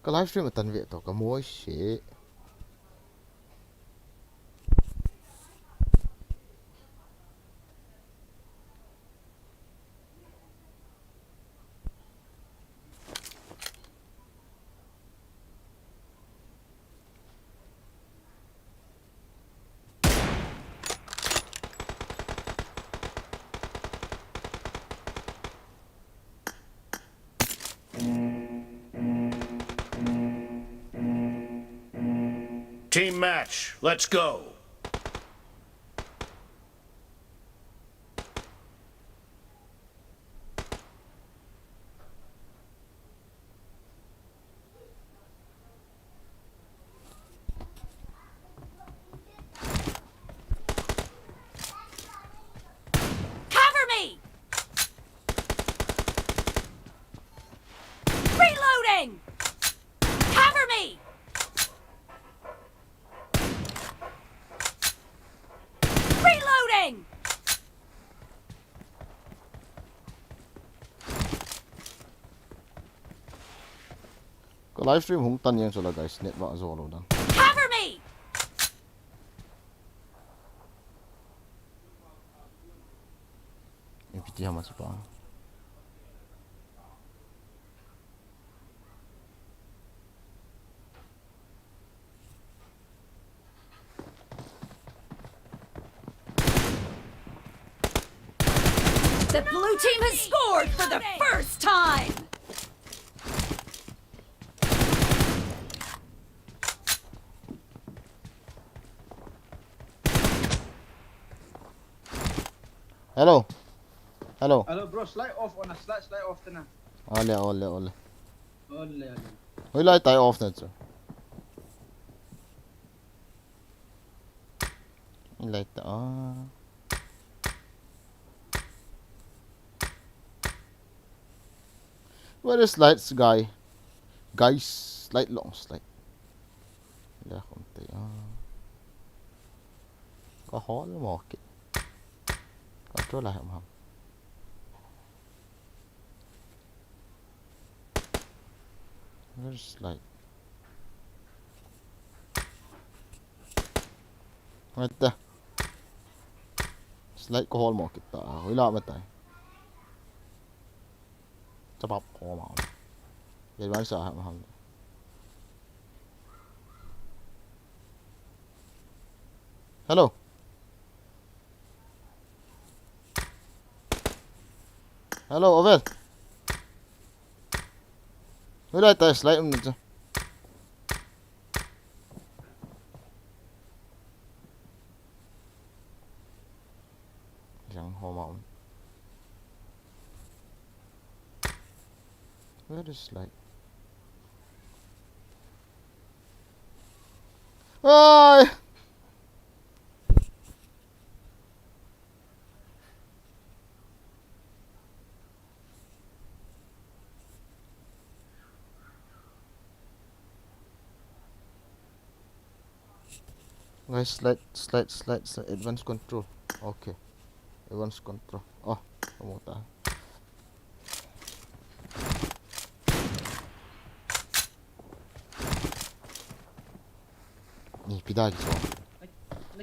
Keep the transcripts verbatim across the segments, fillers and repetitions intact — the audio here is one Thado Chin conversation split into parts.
Ka live stream atan ve to ka moi se. Team match, let's go. Cover me! Reloading! Cover me! Reloading! Ka live stream hung tan jeng chu la guys, net vah jo lou dan. Cover me! Ipi ti ham a chu pa. The blue team has scored for the first time. Hello. Hello. Hello, bro. Slide off on a slide, slide off tena. Ole, ole, ole. Ole, ole. Hoilai tai off na chu. Hoilai ta, ah. Where is lights guy? Guys, light long slide. Le khom te, ah. Ka hol mo kit. Control a ham ham. Where's light? Right there. Slide ko hol mo kit ta. Hoilai ma tai. Chapap ko ma. Ye bai sa ham ham. Hello. Hello, Ovel. Hoilai ta slide um ni chu. Jang ho ma um. Where is slide? Ai! Guys, slide, slide, slide, slide, advance control. Okay. Advance control. Oh, kamu ta. Ni pida ki so.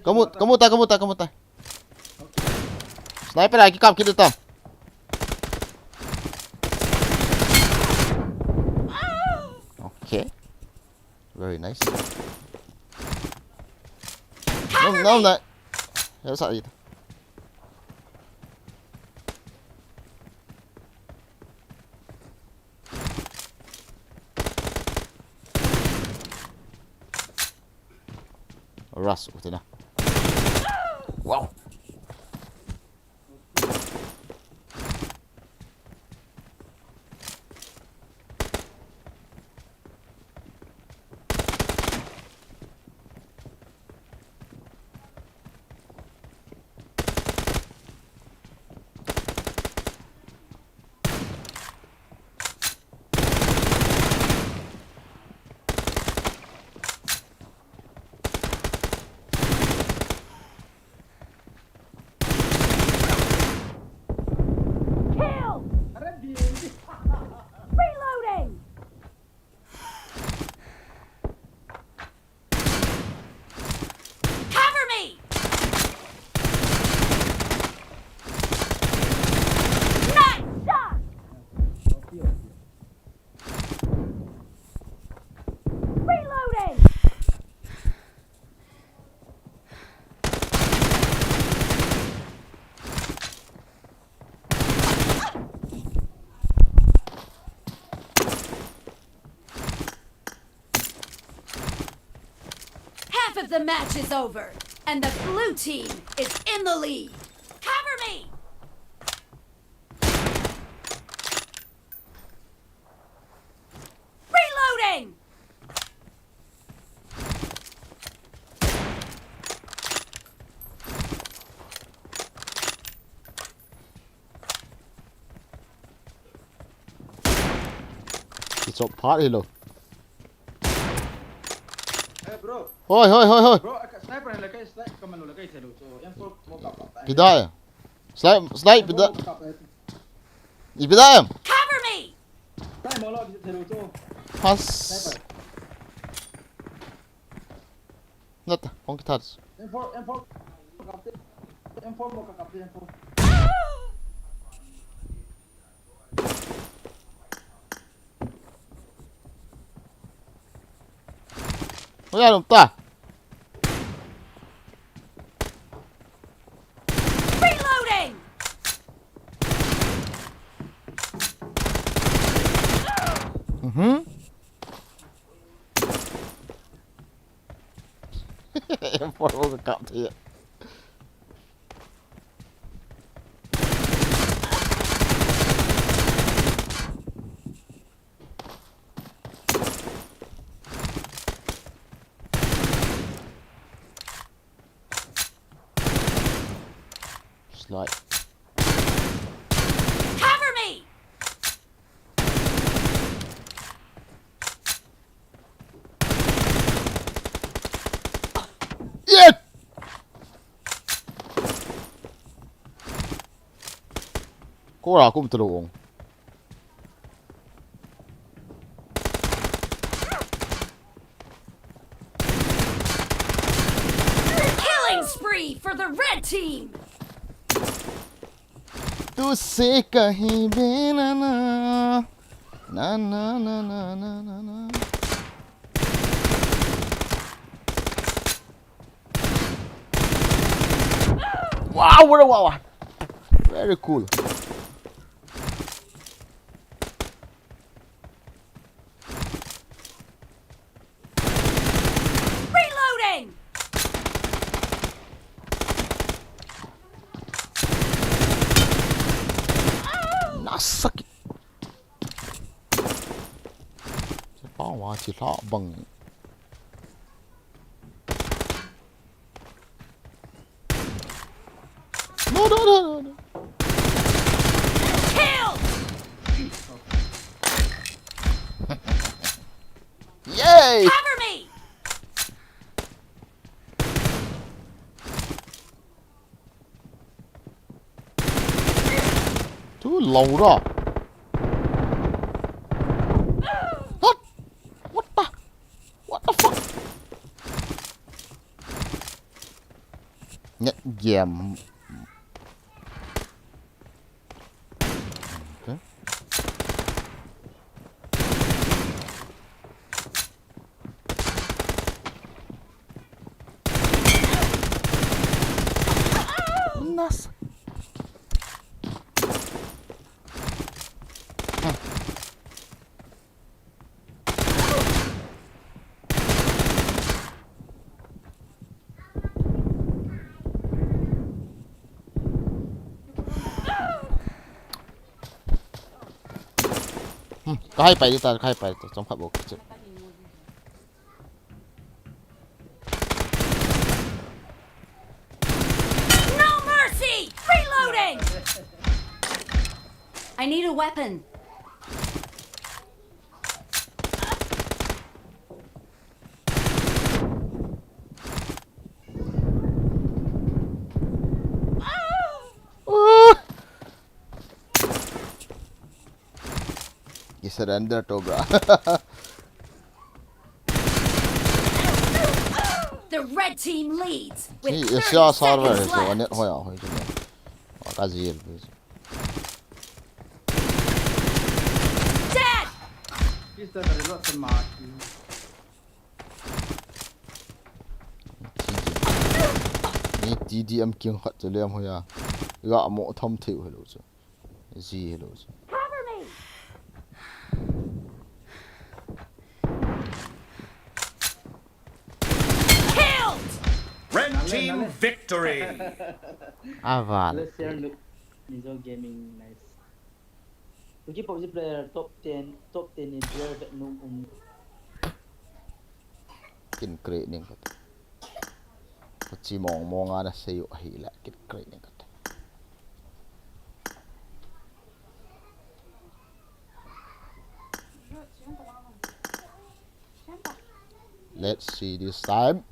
Kamu, kamu ta, kamu ta, kamu ta. Sniper a kikap kit ta. Okay. Very nice. No, no, no. Help sa ita. Rush, utina. Wow. Half of the match is over, and the blue team is in the lead. Cover me! Reloading! Kichop phat hilou. Hey, bro. Hoi, hoi, hoi, hoi. Bro, sniper le kai, sniper kaman le kai thelo. So, M four mo kap kap. Pidai. Sniper, sniper pidai. Mo kap kap. Ipidai. Cover me! Sniper mo lo thelo. Pas. Sniper. Nata, kong kita. M four, M four. M four mo kap kap, M four. Hoiya lum ta. Reloading! Mhm. M four mo kap thei. Slide. Cover me! Yet! Kora kum talo ong. Killing spree for the red team! Tu se kahi be na na. Na, na, na. Wow, what a wow. Very cool. Reloading! Nasakit. Siapa wa thilha bang. No, no, no, no, no. Kill! Yay! Cover me! Too low da. What? What the? What the fuck? Net game. Okay. Nas. Hmm, kahai pai ta, kahai pai ta, chomkhat bou kichu. No mercy! Reloading! I need a weapon. Ki surrender to, bra. The red team leads with Ni thirty Asia server seconds he so, left. Net hoya hoi chu. Wa ka jil. Dead! This time I reload the mark. Ni T D M king khat chu lem hoya. Ga mo tham thei u hello chu. Ji hello chu. Cover me! Kill! Team victory. Aval. Let's share look. Mizo Gaming, nice. Lucky PUBG player top ten, top ten in player that no um. Kin create ning kati. Kachi mong mong ana seiyu ahile kin create ning kati. Let's see this time.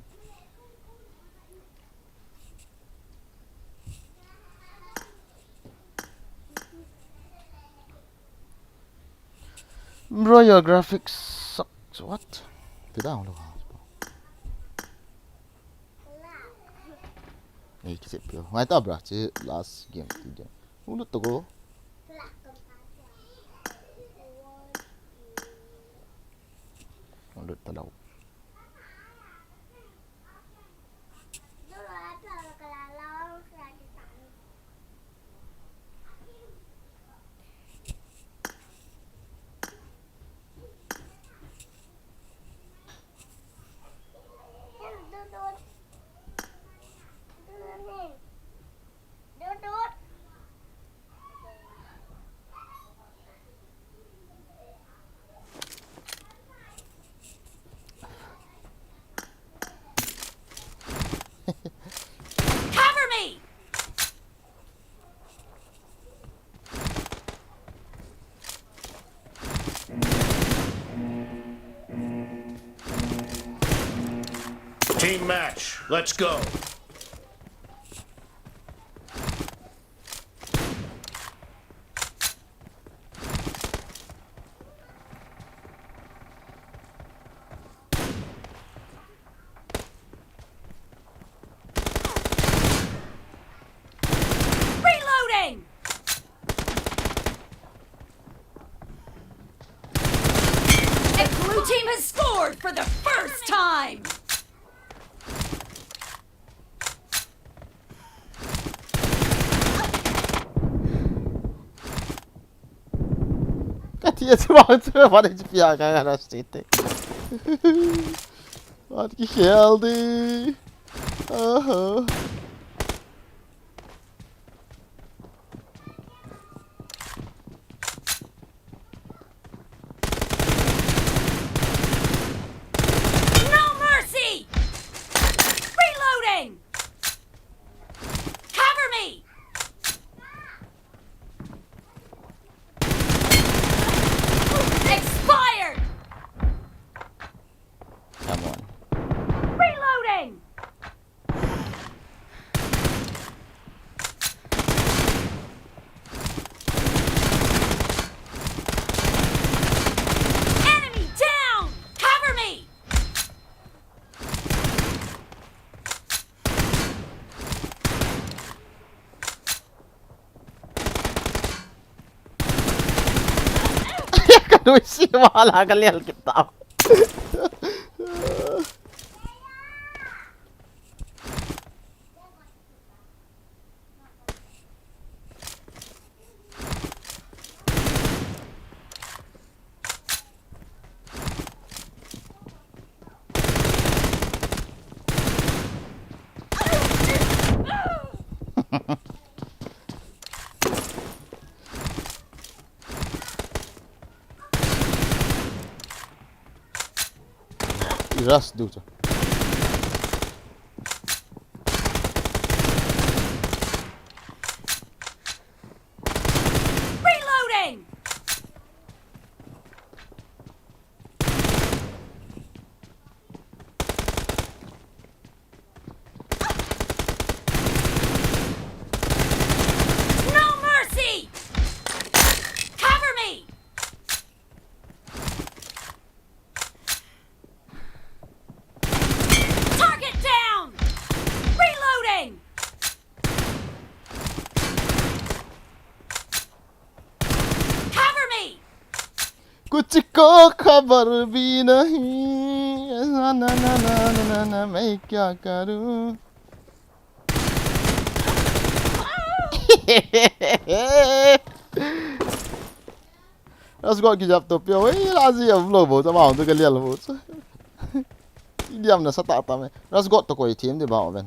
Bro, your graphics sucks. What? Tidak, lo. Ni kisip yo. Ngai ta bra, chi last game ti dia. Ulut to go. Ulut to lo. Cover me! Team match, let's go. Reloading! The blue team has scored for the first time! Kati ya chuma chuma pada chipia ka ka na state. What ki healthy. Aha. No mercy! Reloading! Cover me! Expired! Come on. Reloading! Enemy down! Cover me! Ka dui si wala ka lial kita. Ras ducha. Reloading! No mercy! Cover me! Target down! Reloading! Cover me! Kuch ko khabar bhi nahi. Na na na na na na, main kya karu? Ras got ki jap to pio. Ei, razi am lo bo, ta ma to ka lial bo. Idiam na sa ta ta me. Ras got to koi team de ba ben.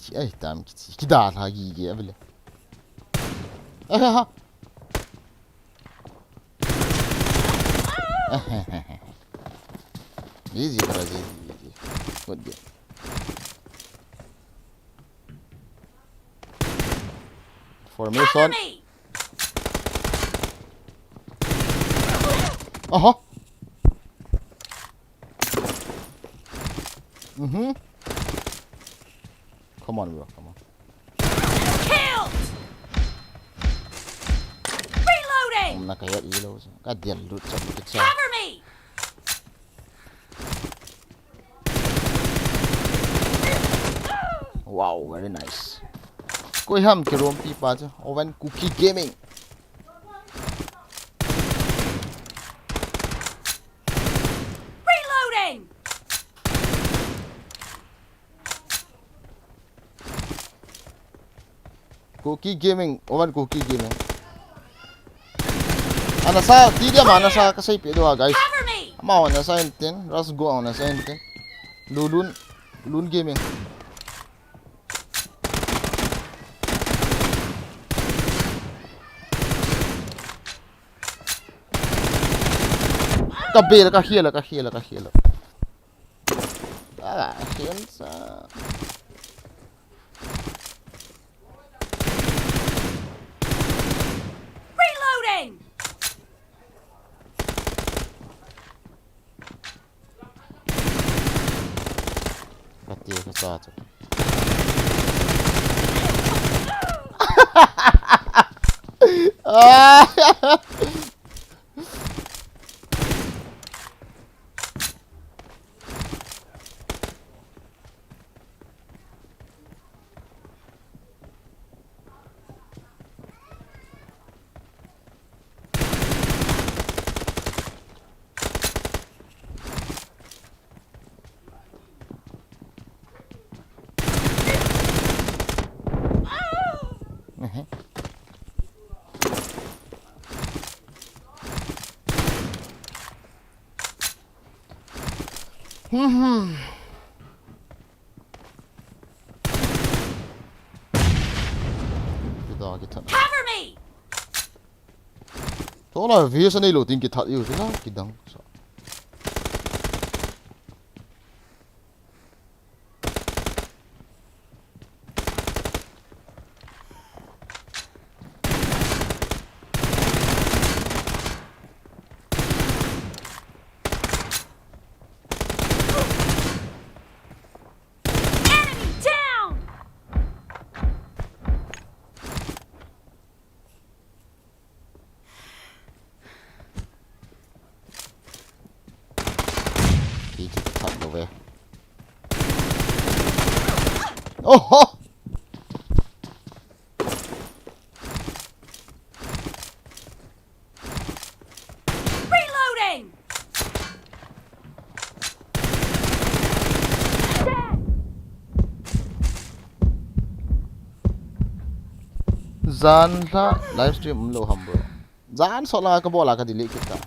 Chi ai tam ki chi ki da la gi gi avile. Aha. Easy, brother, easy, easy. Good game. Formation. Aha. Mhm. Come on, bro, come on. Killed! Reloading! Umna kaya ilo. Ka dia loot sa kita. Cover me! Wow, very nice. Koi ham kirompi pa chu. Oven Cookie Gaming. Reloading! Cookie Gaming, Oven Cookie Gaming. Ana sa, ti dia ma ana sa ka sei pe do guys. Cover me! Ama ana sa intin, Ras go ana sa intin. Lulun, Lun Gaming. Ka bel, ka hial, ka hial, ka hial. Ah, hial sa. Reloading! Ka ti ka sa chu. Ah! Mhm. Kita kita. Cover me! Tola views anei lou tin kithat iu sila kidang sa. Oho! Reloading! Jan la live stream um lo ham bro. Jan so la ka bola ka delete kita.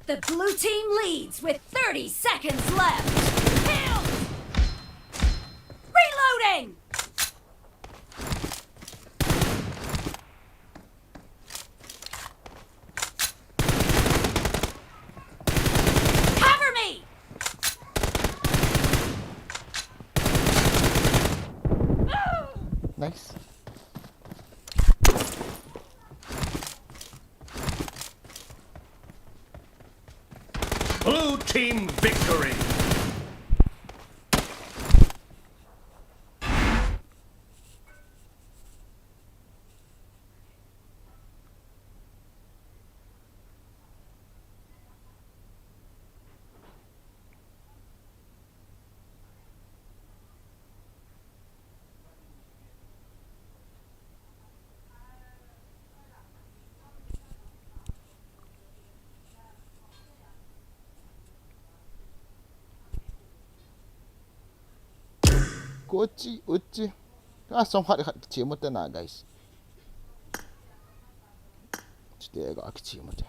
The blue team leads with thirty seconds left. Killed! Reloading! Cover me! Nice. Blue team victory. Kochi, uchi. Ka som khat khat kichim mo te na, guys. Chite ka kichim mo te.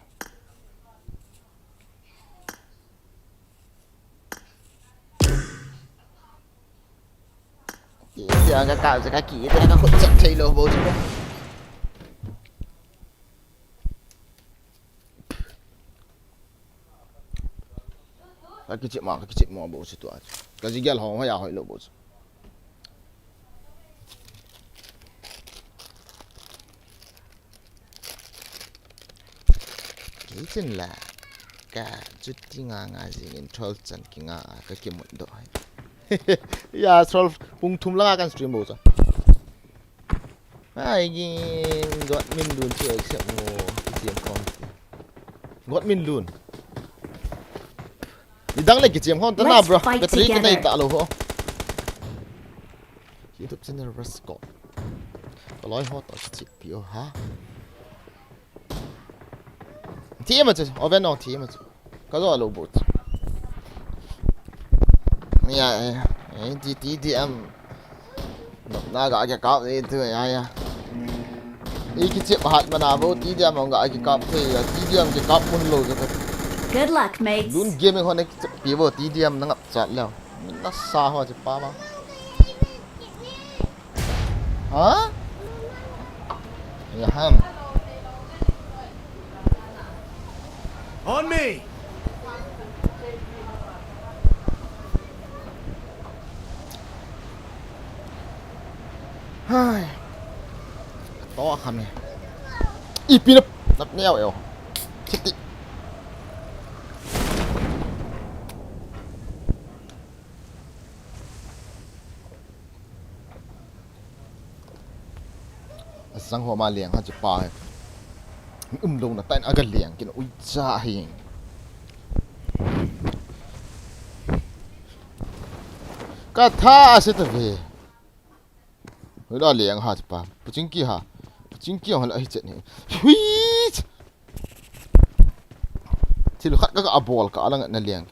Ti ang ka ka ka ki te ka khut chak thei lo bo chu. Ka kichim ma, ka kichim mo bo chu tua chu. Ka ji gel ho ya hoi lo bo chu. Kei chun la ka chuti nga nga jing in troll chan ki nga ka ki mut do hai. Ya troll pung thum la kan stream bo cha. Ai gi got min dun chi accept mo ki siam kong. Got min dun. Ni dang le ki siam hon ta na bro. Battery ki nei ta lo ho. YouTube channel Rasco. Ka loi ho to chi pi o ha. Thi ma chu, oven no thi ma chu. Ka zo lo but. Ya, eh, eh, T D M. Na ga ke kap ni tu ya ya. Iki chip hat mana bo T D M ga ke kap the ya. T D M ke kap mun lo ke. Good luck, mates. Lun game ho ne pi bo T D M na ngap chat leo. Na sa ho che pa ma. Ha? Ya ham. On me. Hai. To kham e. Ipi nap nap neo eo. Chiti. Asang ho ma liang ha chu pa he. Mi um lo na tan aga liang kin ui cha hi. Ka tha ase ta ve. Ui la liang ha chu pa. Puching ki ha. Puching ki ha la hi chet ni. Hui. Thil khat ka ka abol ka alang na liang.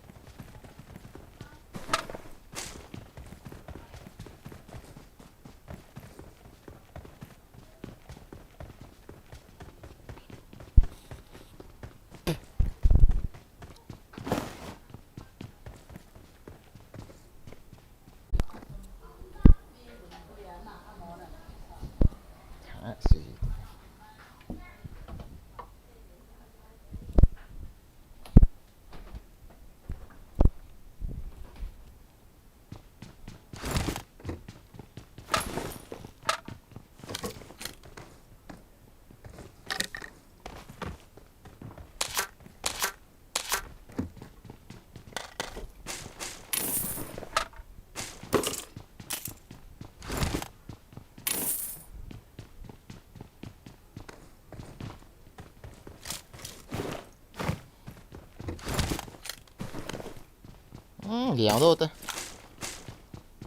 Hmm, liang do te.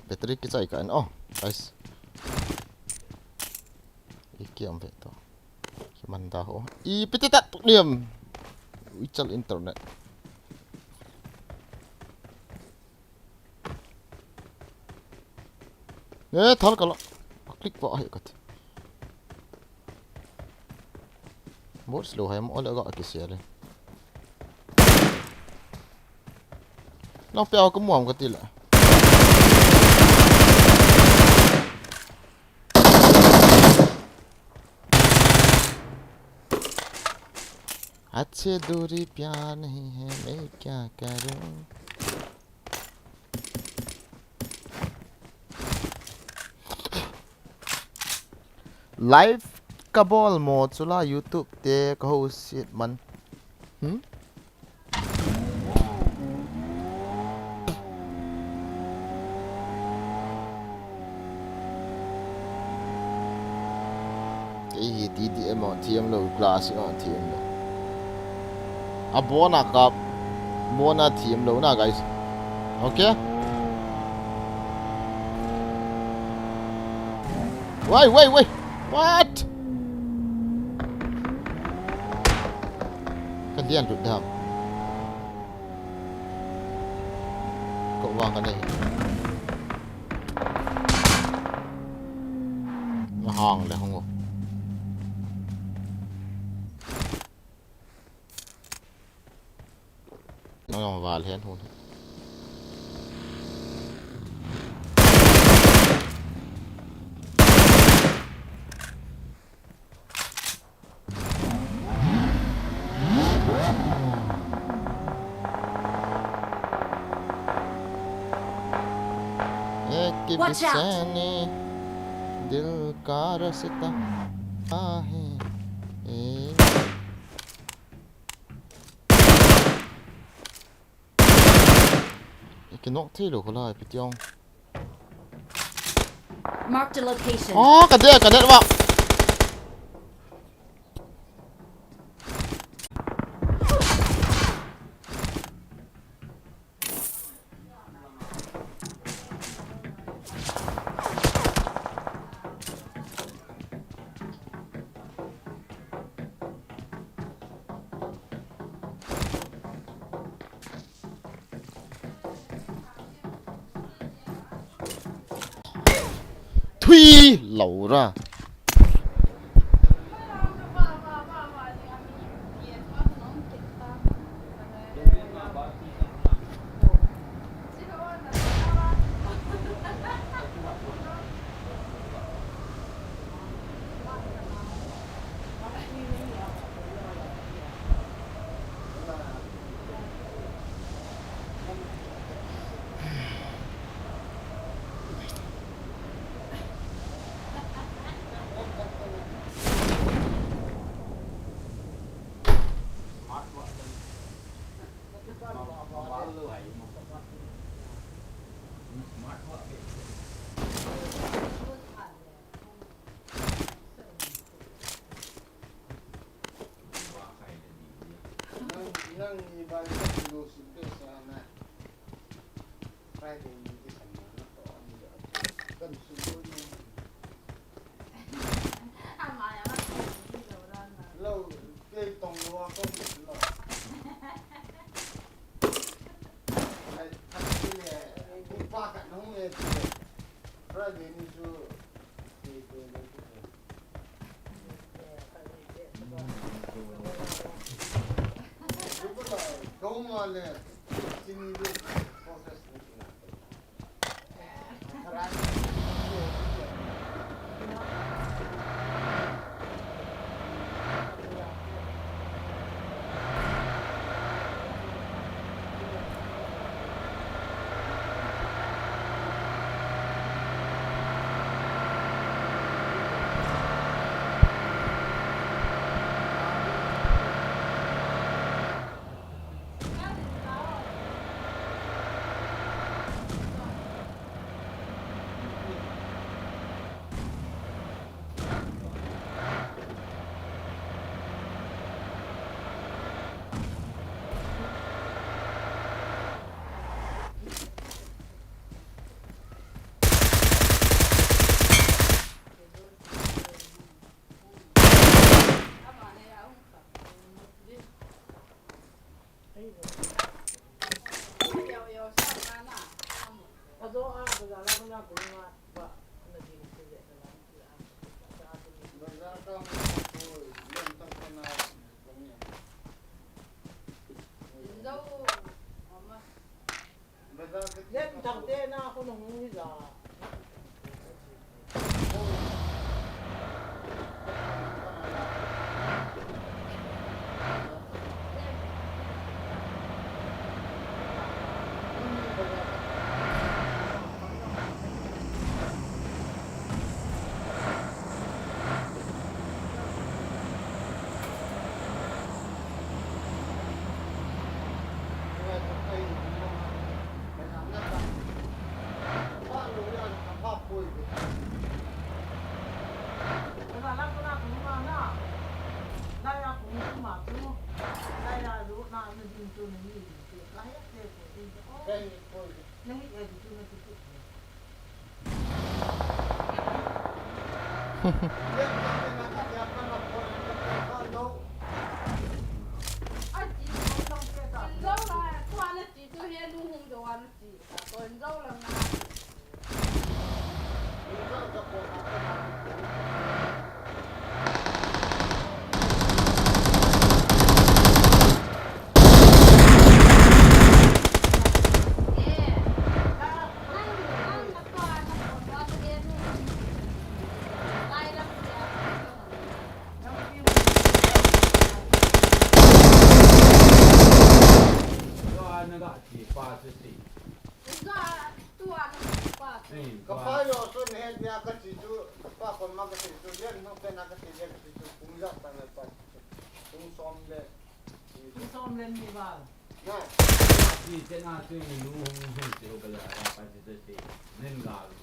Battery kichai ka in. Oh, guys. I kiam ve to. Ki man da ho. I piti tat niam. Ui chal internet. Eh, thal kala. Click pa hai kat. Bot slow hai mo le ga ki sia le. Nang pia ka muam ka ti le. अच्छे दूरी प्यार नहीं है, मैं क्या करूं? Live kabol mo chula YouTube te ka ho sit man. Hmm? Kei hi T D M on thiam lo, class on thiam lo. A bona kap, bona thiam lo na, guys. Okay? Wait, wait, wait. What? Ka lian lut dam. Ko wang ka nei. Na hang le hang o. Nang jong val hen hun. एक Watch out! दिल का रास्ता है। ए। Ki knock thei lou kho lai, ipi ti ong. Marked a location. Oh, ka det, ka det va. Thui, Laura. Ka pa yo so ne dia ka chi chu, pa kon ma ka chi chu, len no pe na ka chi len chi chu, kum ja ta na pa chi chu, kum som le, kum som le ni ba. Na. Chi che na chu ni nu hung hung che o ka ja ka pa chi chu che, nen ga lu.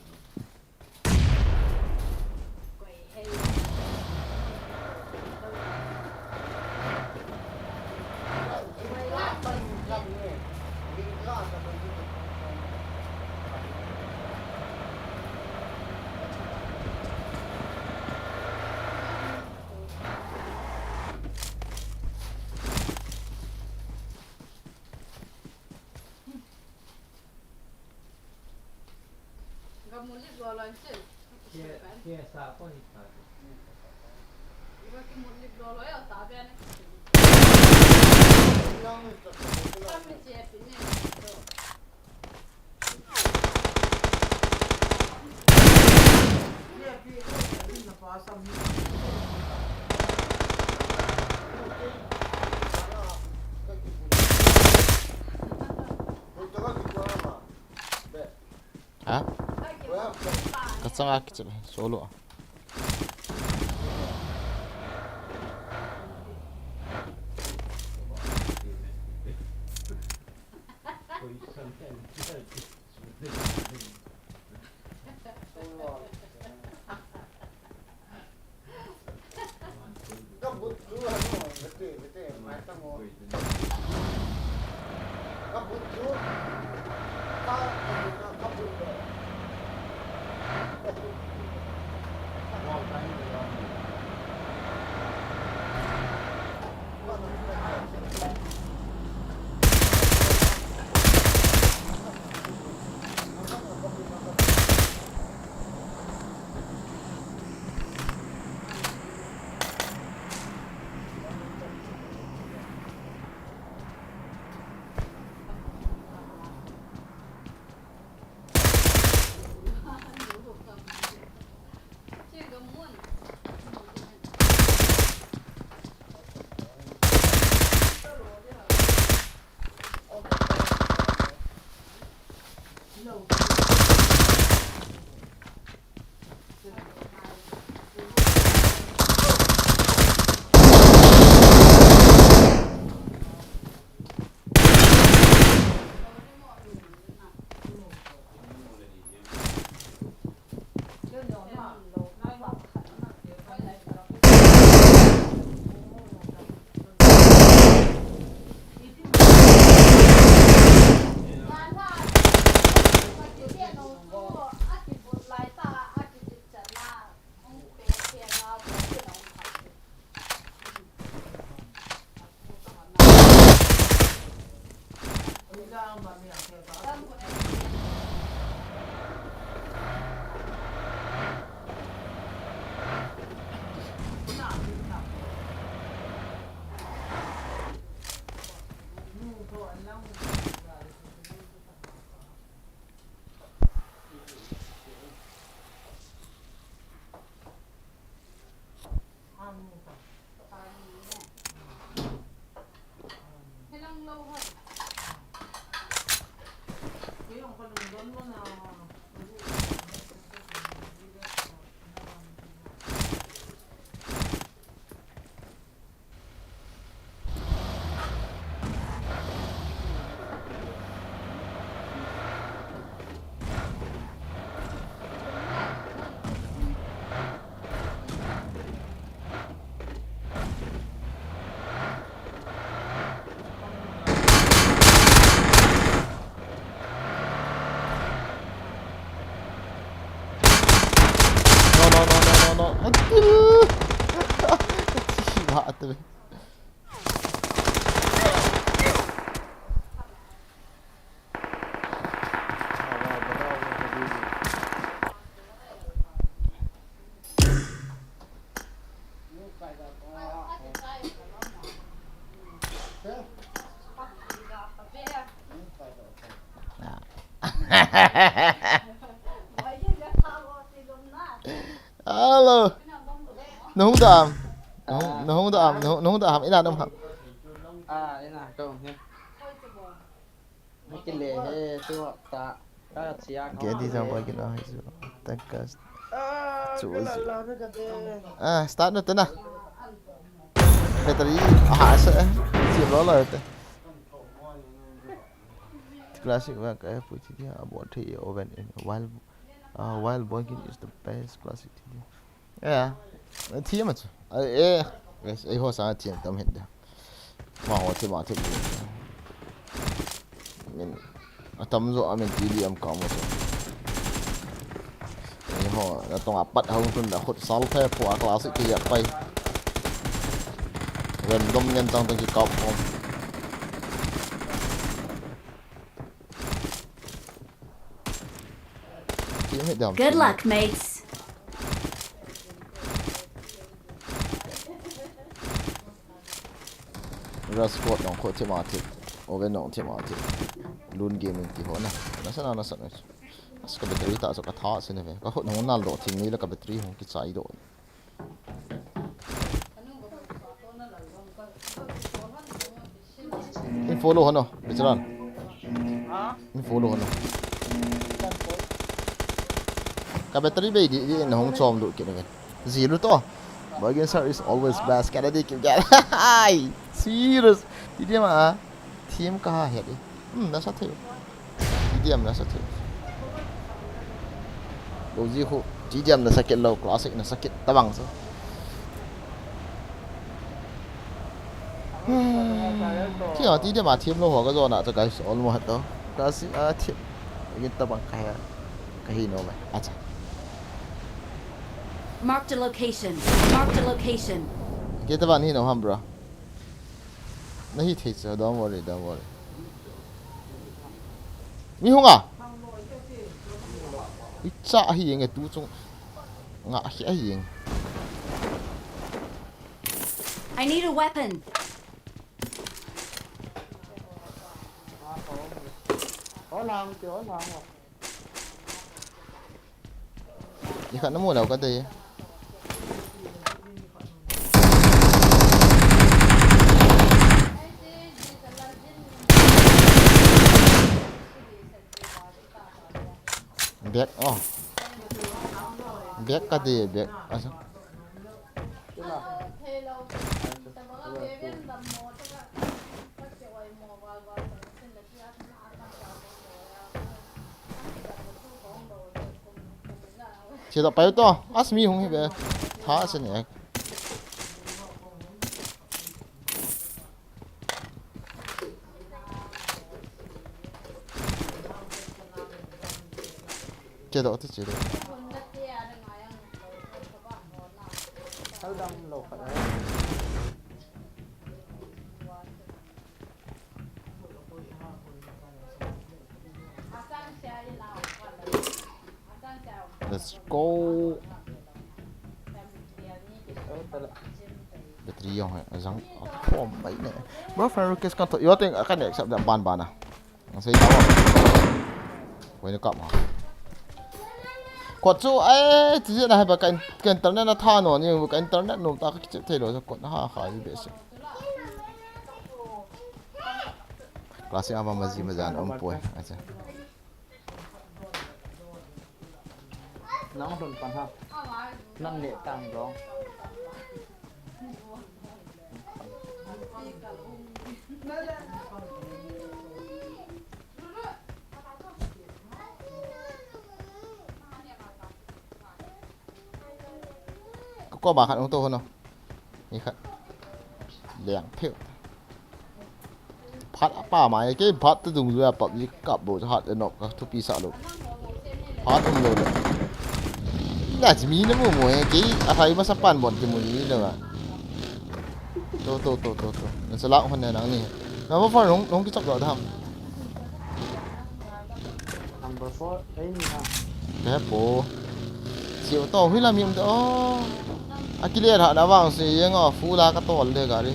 Ga mu lip lo lo chen. Ke, ke sa ko hi ta. Iba ki mu lip lo lo ya ta be na. Ka mi che pi ne. Ha? Ka changa kichep solo. No, no, no, no, no, no. Aduh. Kati ba atu. Hello. Nahung dam. Nahung, nahung dam. Nahung, nahung dam. Ina dam ham. Ah, ina, kau ni. Kile he, tu ta. Ka chia ka. Ke di jang ba kina hai su. Takas. Ah, chu kala chu. La na ka de. Ah, start na tena. Battery. Ah, sa. Si lo lo te. Classic wa ka pui thi dia, abo thi oven in while, uh, while working is the best classic thi dia. Yeah. Thi ma chu. Eh, eh. Yes, eh, ho sa thi tam hin da. Ma ho thi ma thi. Min, atam jo amin T D M ka mo chu. Ni ho, na tong apat hung tun da khut sal phe pua classic ti ya pai. Random ngen chang tang ki kap khom. Ki hit dam. Good luck, mates. Rashford nong kho thim a thim. Owen nong thim a thim. Lun Gaming ti ho na. Nasa na, nasa na. As ka battery ta so ka tha se ne ve. Ka khut nong nal do thim ni la ka battery hong ki chai do. In follow hano, veteran. In follow hano. Ka battery bei di, di na hong chom lut kit na ven. Zero to. Bargain sir is always best. Kada di kim kada. Ai, serious. Ti dia ma. Team ka ha het e. Hmm, nasa thei. T D M nasa thei. Lo ji khu, T D M nasa kit lo, classic nasa kit tabang sa. Hmm. Kya T D M a team lo ho ka jo na cha guys, almost to. Classic a team. Yin tabang ka ya. Ka hi no mai. Acha. Marked a location. Marked a location. Kita ban hi no ham, bro. Na hi thei cha, don't worry, don't worry. Mi hung a? Icha ahi yeng e tu chung. Nga ahi, ahi yeng. I need a weapon. Ni khat na mu lou ka dei. Bag, oh. Bag ka dei, bag. Asa. Che da pai to, as mi hung hi be. Tha se ne. Che da ti che da. Sal dam lo khat. Let's go. Battery jong he, ajang, aphom mai ne. Bro, friend request kan to, yo ting, kan accept da ban ban a. Ang sei ta wa. Koi na kap ha. Kot chu, ai, ti je na he ba ka in-, ka internet na tha no, ni ka internet nom ta ka kichep thei lo, kot na ha kha ji be se. Classic ama maji majan om poi, acha. Nang lhun pan ha. Nang ne tang dong. Ka ko ba khat hung to hon o. Ni khat. Liang pheu. Phat apa mai, kei phat tu dung jua PUBG kap bo hat le nok ka thupi sa lo. Phat um lo le. Na chi mi na mu mo e, kei a thai masa pan bon ti mu ni le ma. To, to, to, to, to. Na sa la hon ne nang ni. Na mo fa nong, nong ki chap lo da ham. Number four, ei ni ha. Ke po. Siu to hui la mi um to. A kile ra na vang si yeng o fu la ka tol de gari.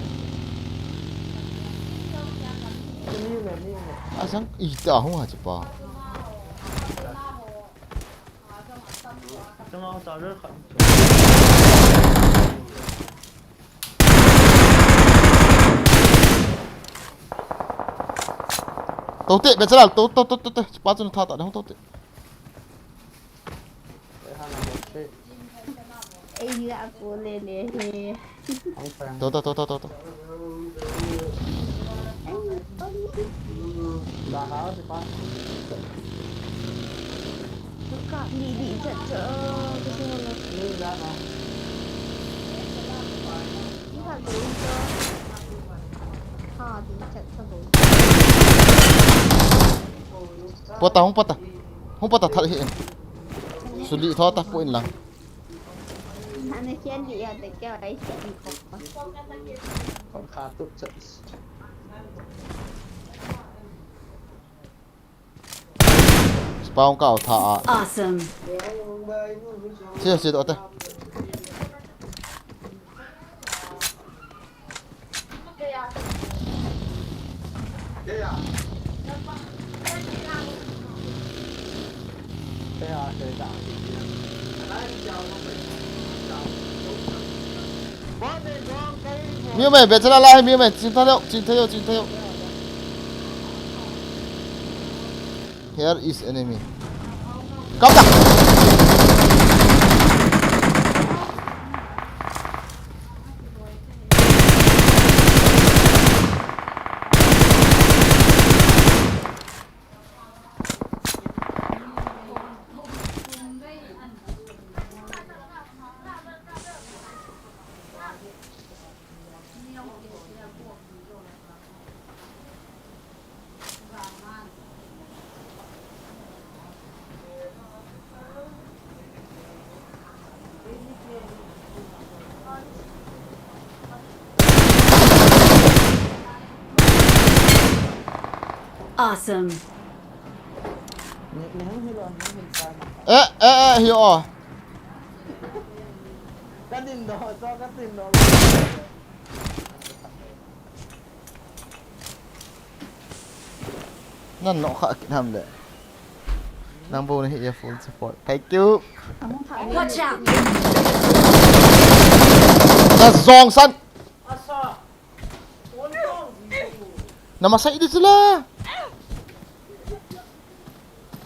Ni me, ni me. A sang i ta hung ha chi pa. Chang au ta re kha. Tote, Bachelor, to, to, to, to, to, pa chun tha ta dong tote. Ei, la ko le le he. To, to, to, to, to, to. Pota, hung pota. Hung pota, that hi in. Suli tho ta pu in lang. Ana kian di ya te kya ai kian ko. Kon kha tu chat. Spawn ka tha a. Awesome. Che che to ta. Miu mai, Bachelor lai, miu mai, chin tha leo, chin tha leo, chin tha leo. Here is enemy. Come back. Awesome. Eh, eh, eh, hi o. Nan no kha kit ham le. Nang bo ni hi full support. Thank you. Watch out! Na jong san. Na masa idi sila.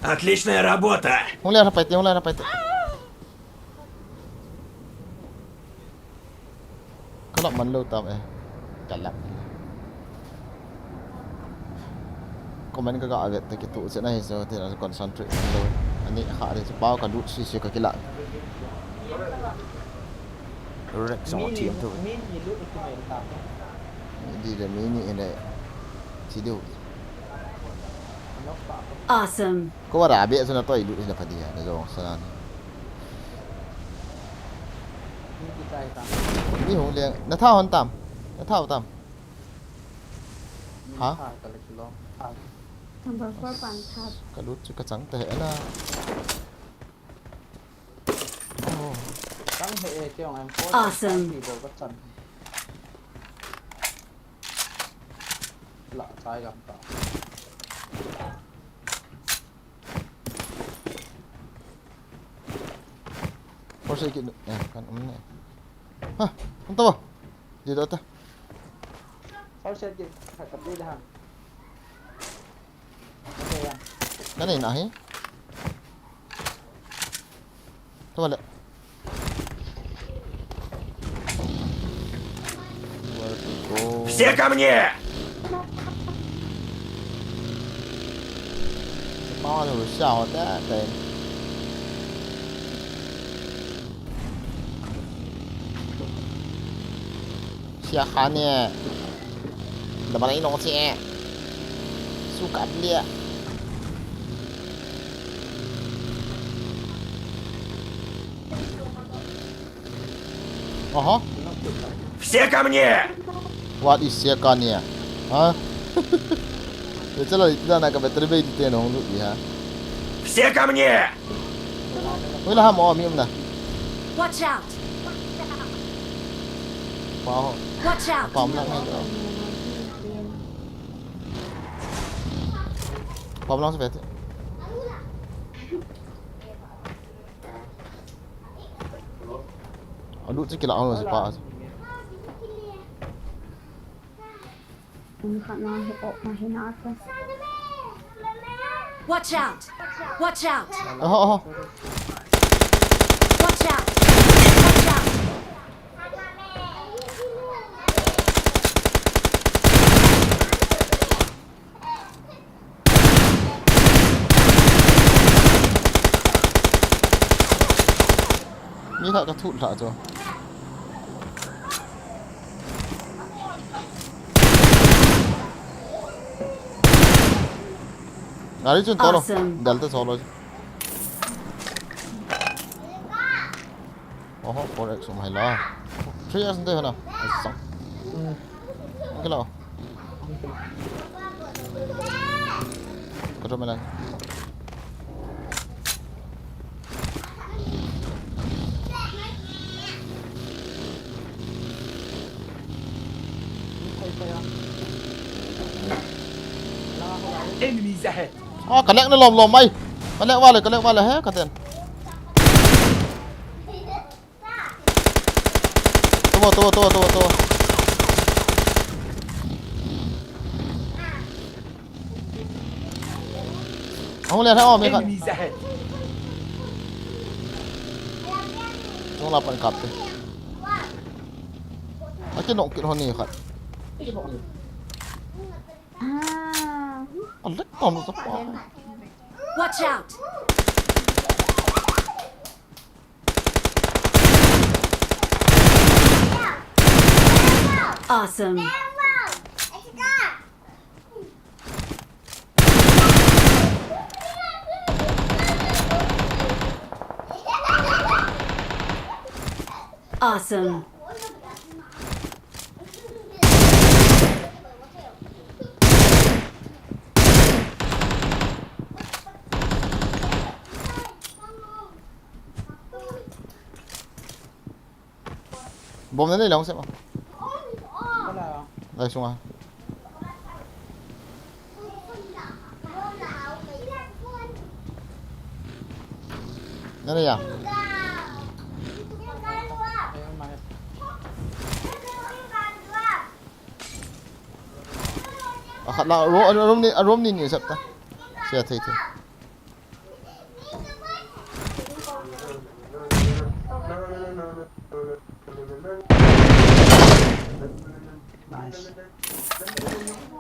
Отличная работа! Hung le na pai te, hung le na pai te. Ka lap man lo tam e. Ka lap. Comment ka ga avet te kitu se na hi so te na concentrate man lo. Ani kha de pau ka lut si si ka kila. Rex on team tu. Di le mini ene. Si diu. Awesome. Ko wara be so na toi lut na padi na jong sana. Ni hung le na tha hon tam. Na tha tam. Ha? Number four pan tha. Ka lut chu ka chang te he na. Oh. Chang he e ke ong em ko. Awesome. Ti bo ka chan. Lah, chai gam ta. Por se ki, eh, kan um ne. Ha, um ta ba? Di da ta. Por se ki, ha, ka pi da ha. Kan in ahi. Tawle. Where to go? Все ко мне! Pawl le sia ho te te. Sia kha ne. Da ba lai no che. Su kap lia. Aha. Все ко мне! What is все ко мне? Ha? Ye chala itna na ka battery bei te no lu ha. Все ко мне! Ui la ha mo mi um na. Watch out! Pa ho. Watch out! Pa um na ngai. Pa um na se vet. Aduh chu kila ang lo si pa. Ang khat na hi, oh, na hi na ka. Watch out! Watch out! Oho, oho. Watch out! Watch out! Mi khat ka thut lha chu. Gari chun tolo. Awesome. Dal ta solo. Oho, four X um hai la. Three X nte hana. Sang. Ang kilo. Ka drop mai lai. Enemies ahead. Ah, ka lek na lom lom mai. Ka lek vale, ka lek vale he, ka ten. Tua, tua, tua, tua, tua. Ahung le tha o, mi khat. Enemies ahead. Chung la pan kap te. Aki nok kit hon ni khat. Ah. A lek tam sa pa. Watch out! Awesome. Awesome. Bom na nei long se ma. Wala. Lai sunga. Na nei ya. Ayun, mahal. Akhat la ro, ro, rom ni, rom ni ni sap ta. Sia thei thei. Nice.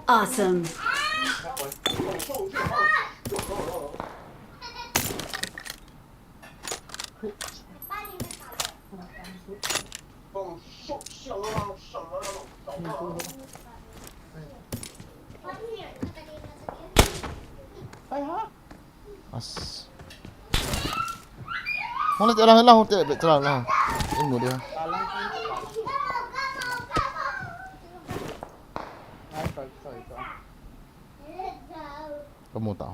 Awesome. As. Hung le te la, la hung te be te la, la. In mu de. Ka mu ta.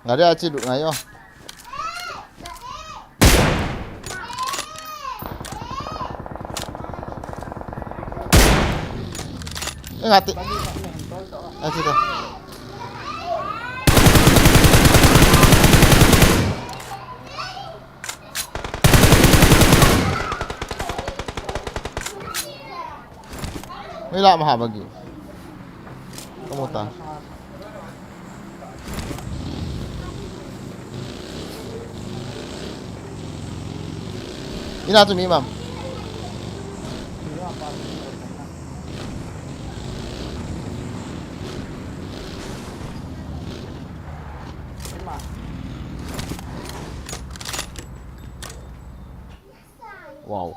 Gari a chi lut ngai o. Engati. Engati ta. Hoi la ma ha bagi. Kamu ta. Ina tu mi mam. Wow.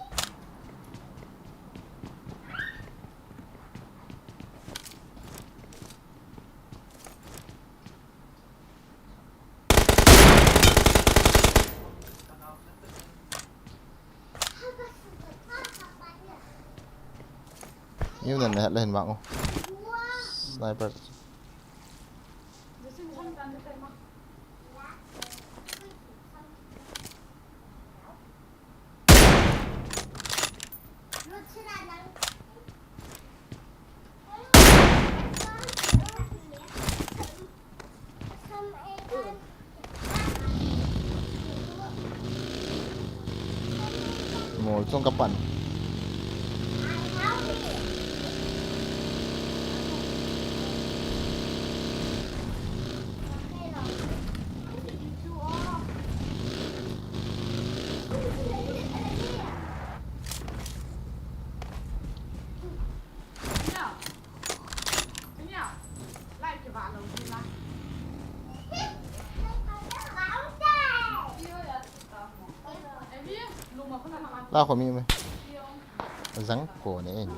Niu nen le le hin bang o. Sniper. Mol chung ka pan. La ko mi me. Zang ko ne en.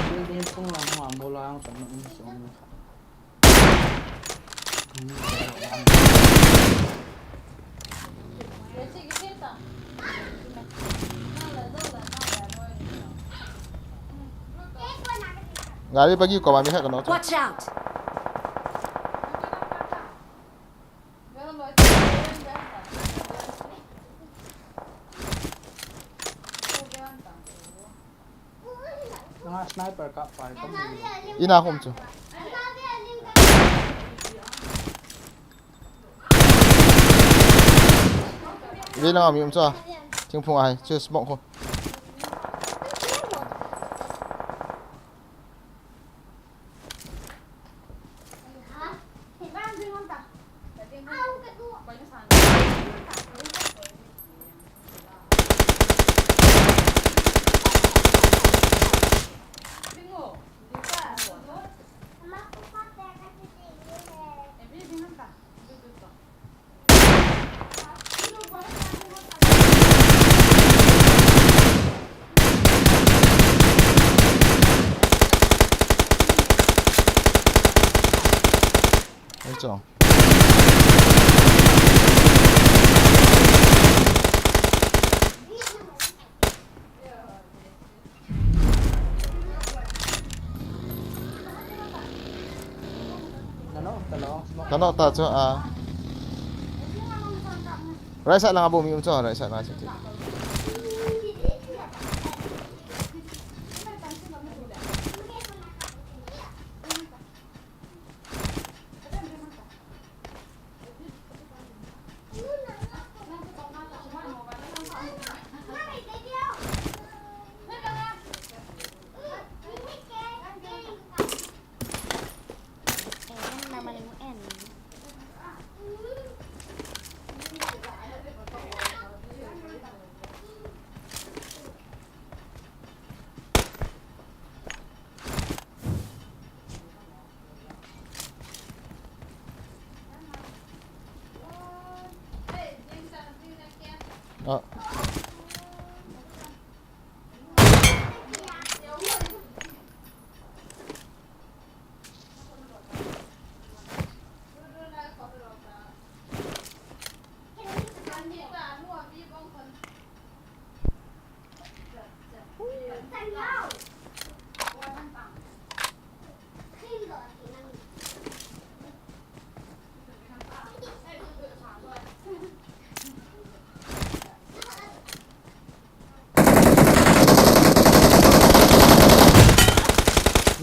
Building chung lang hung a mola ang chan na um sung. Gari bagi ko mami ha kono. Watch out! Nga sniper ka pai ka mu. Ina hom chu. Ve lang a mi um chu a. Thingphung a hai chu smoke ho. Oi, chong. Kano ta chu a. Right side lang a bu mi um chu, right side lang a chu.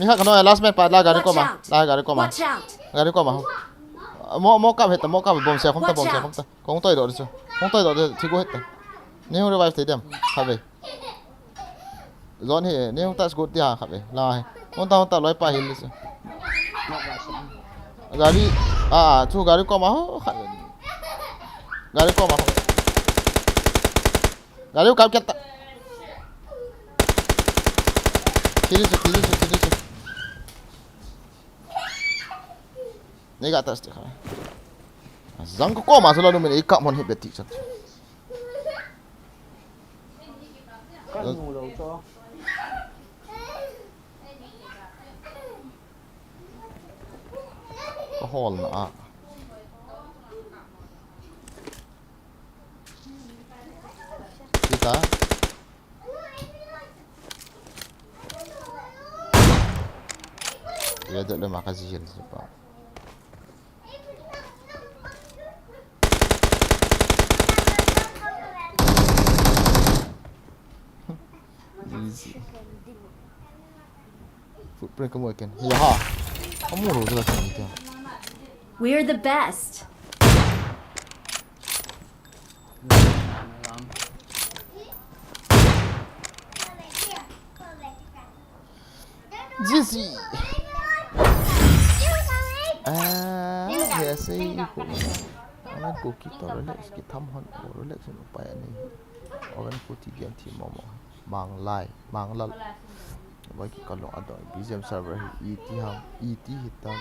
Mi khat kano, last man pa, la gari koma. Watch out. La gari koma. Watch out. Gari koma. Mo, mo kap heta, mo kap, bom se, khum ta, bom se, khum ta. Watch out. Kong toi do de chu. Kong toi do de, thi go heta. Ni hung revive te dem. Khat ve. Zon hi, ni hung ta scoot ti ha khat ve. La hi. Hung ta, hung ta loi pa hil le chu. Gari, a, a, chu gari koma ho khat ve. Gari koma ho. Gari kap kit ta. Thi le chu, thi le chu, thi le chu. Nei ga ta sti kha. Jang ko koma chu la nu min ei kap mon hi be ti chan. Ka nu lo cho. Ka hol na a. Kita. Ia dot le ma ka ji hel pa. Easy. Footprint kamu ken. Yaha. Kamu lo jala kani ta. We're the best. G G. Ah, ya sei ko. Ana ko ki to relax, ki tham hon ko relax no pa ya ni. Oven ko ti dian ti momo. Manglai, Manglal. Vai ki kalong adoi, B G M server hi, iti ham, iti hitam.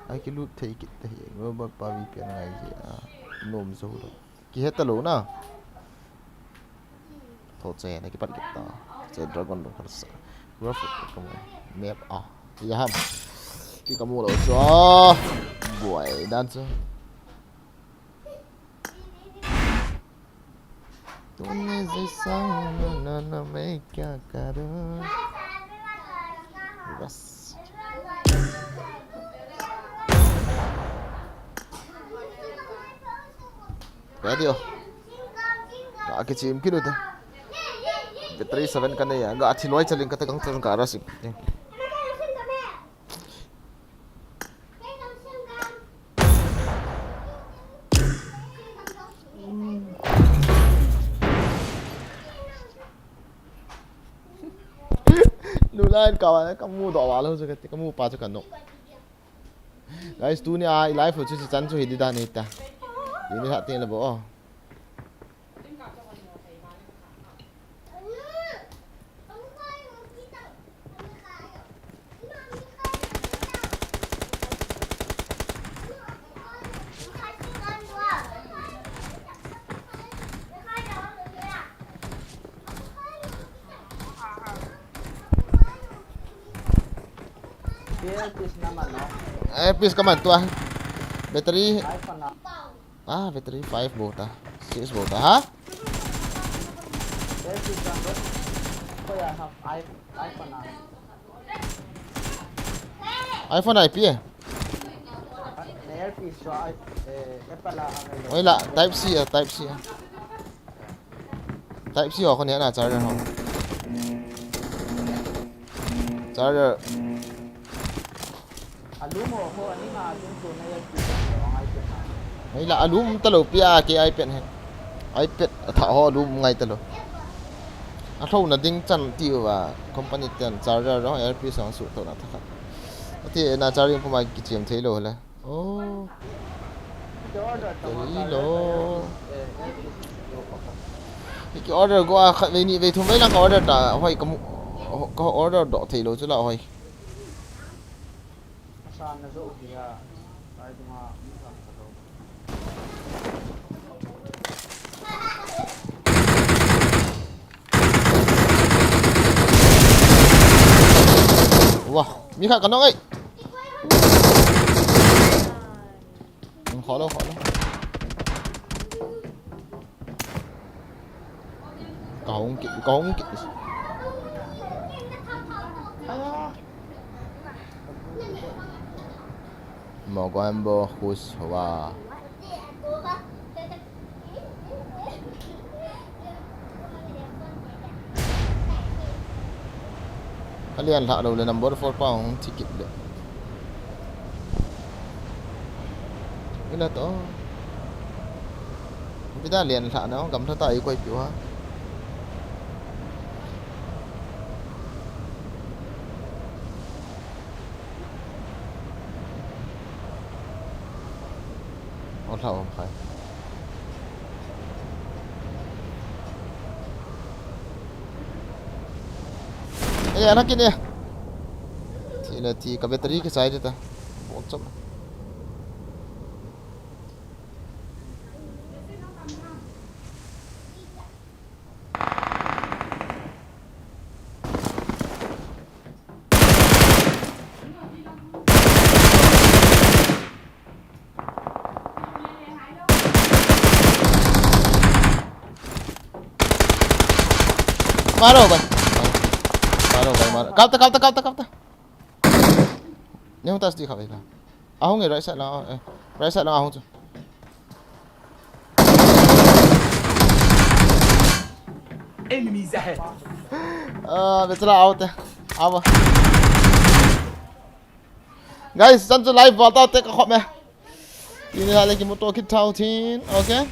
Ai ki lut thei kit ta hi, mobile pa V P N ngai ji, a, nom zo lo. Ki heta lo na. Tho che, na ki pat kit ta. Che dragon lo kar sa. Rough ka mo. Map a. Ya ham. Ki ka mo lo so. Boy, dan so. तूने जैसा ना, ना, ना, मैं क्या करूं? बस। Ready ho. Ka kichim kit u te. Battery seven ka nei a. Ga thi loi chaling ka te gang chang ka ra sip. Nulai ka wa ka mu do wa lo chu ka ti, ka mu pa chu ka no. Guys, tuni a i live chu chan chu hi di da ni ta. Ni ha tin la bo. Earpiece naman, no? Earpiece ka man tua. Battery. iPhone na. Ah, battery five bota. Six bota, ha? Earpiece na, bro. Ko ya ha, i-, iPhone na. iPhone ipi eh? Earpiece so, i-, eh, Apple a, ano, Oi la, type C ah, type C ah. Type C ho ko ne na charger ho. Charger. Alum ho, ho, ani ma alum to na ya ki, ho ngai ke na. Hei la, alum ta lo pia ke iPad he. iPad a tha ho alum ngai ta lo. A tho na ding chan ti uva, company ten charger ro, earpiece ang su to na tha khat. Ati na charging puma ki chem thei lo le. Oh. Ki order ta Tei lo. Ki order go a khat vei ni vei thum vei lang ka order ta. Hoi ka mu, ka order do thei lo chu la hoi. Sa na zo ki ya. Ai tu ma. Wah, mi khat ka nong ai. Kho lo, kho lo. Ka hung kit, ka hung kit. November khush hua. Alian lha lo le number four pa hung thi kit le. Ila to. Bida lian lha na gam tha ta i koi piu ha. Ol ha om khai. Ei, ana kine. Thi le thi ka battery ke sai ta. Bol chom. Maro, bhai. Maro, bhai, maro. Kapta, kapta, kapta, kapta. Ni hung tas di kha, bhai, kha. Ahung e, right side lang, eh, right side lang ahung chu. Enemies ahead. Ah, betala out e. Ava. Guys, chan chu live bol ta te ka khop me. Ini hale ki motor kit thau thin, okay?